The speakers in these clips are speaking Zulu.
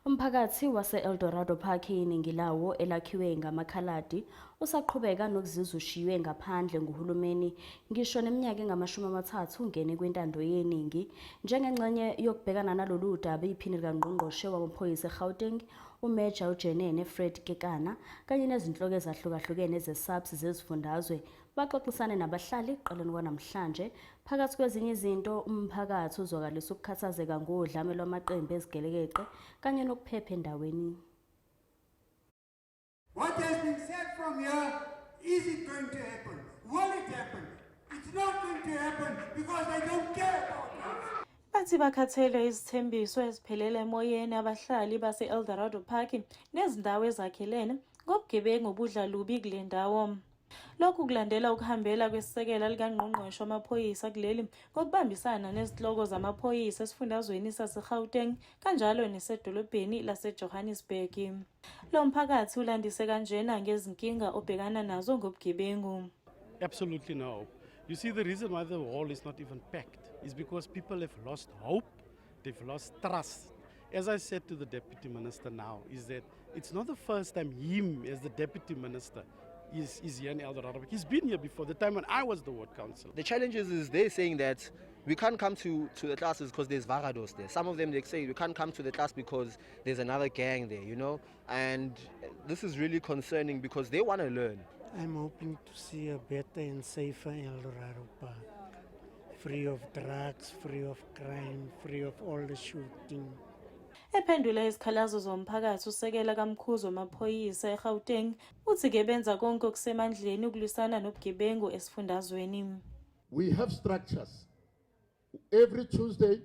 Umphakathi wase-Eldorado Park, iningi lawo elakhiwe ngamakhaladi, usaqhubeka nokuzizwa ushiywe ngaphandle nguhulumeni ngisho neminyaka engama-30 ungene kwintando yeningi. Njengengxenye yokubhekana nalolu daba, iphini likangqongqoshe wamaphoyisa eGauteng, uMeja uJenene Fred Kekana, kanye nezinhloko ezahlukahlukene ze-SAPS zezifundazwe baxoxisane nabahlali ekuqaleni kwanamhlanje. Phakathi kwezinye izinto, umphakathi uzwakalisa ukukhathazeka ngodlame lwamaqembu ezigelekeqe kanye nokuphepha endaweni. What has been said from here, is it going to happen? Will it happen? It's not going to happen because they don't care about us. Bathi bakhathele izithembiso eziphelele emoyeni abahlali base-Eldorado Park nezindawo ezakhelene ngobugebengu obudla lubi kule ndawo. Lokhu kulandela ukuhambela kwesekela likangqongqoshe wamaphoyisa kuleli ngokubambisana nezinhloko zamaphoyisa esifundazweni saseGauteng kanjalo nesedolobheni laseJohannesburg. Lo mphakathi ulandise kanjena ngezinkinga obhekana nazo ngobugebengu. Absolutely no hope. You see, the reason why the hall is not even packed is because people have lost hope, they've lost trust. As I said to the deputy minister now, is that it's not the first time him as the deputy minister is here in Eldorado. He's been here before, the time when I was the ward councillor. The challenges is they're saying that we can't come to the classes because there's varados there. Some of them, they say we can't come to the class because there's another gang there. And this is really concerning because they want to learn. I'm hoping to see a better and safer Eldorado Park. Free of drugs, free of crime, free of all the shooting. Ephendula izikhalazo zomphakathi, usekela kamkhuzi wamaphoyisa eGauteng uthi-ke benza konke okusemandleni ukulwisana nobugebengu esifundazweni. We have structures. Every Tuesday,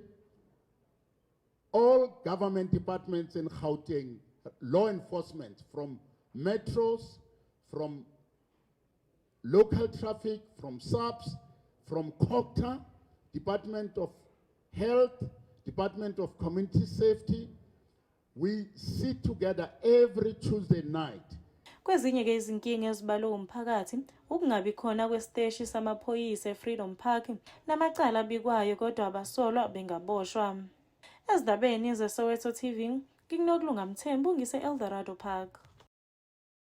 all government departments in Gauteng, law enforcement, from metros, from local traffic, from SAPS, from COGTA, Department of Health, Department of Community Safety, we sit together every Tuesday night. Kwezinye-ke izinkinga ezibalwe umphakathi, ukungabi khona kwesiteshi samaphoyisa eFreedom Park namacala abikwayo kodwa abasolwa bengaboshwa. Ezindabeni zeSoweto TV, nginguNokulunga Mthembu ngise-Eldorado Park.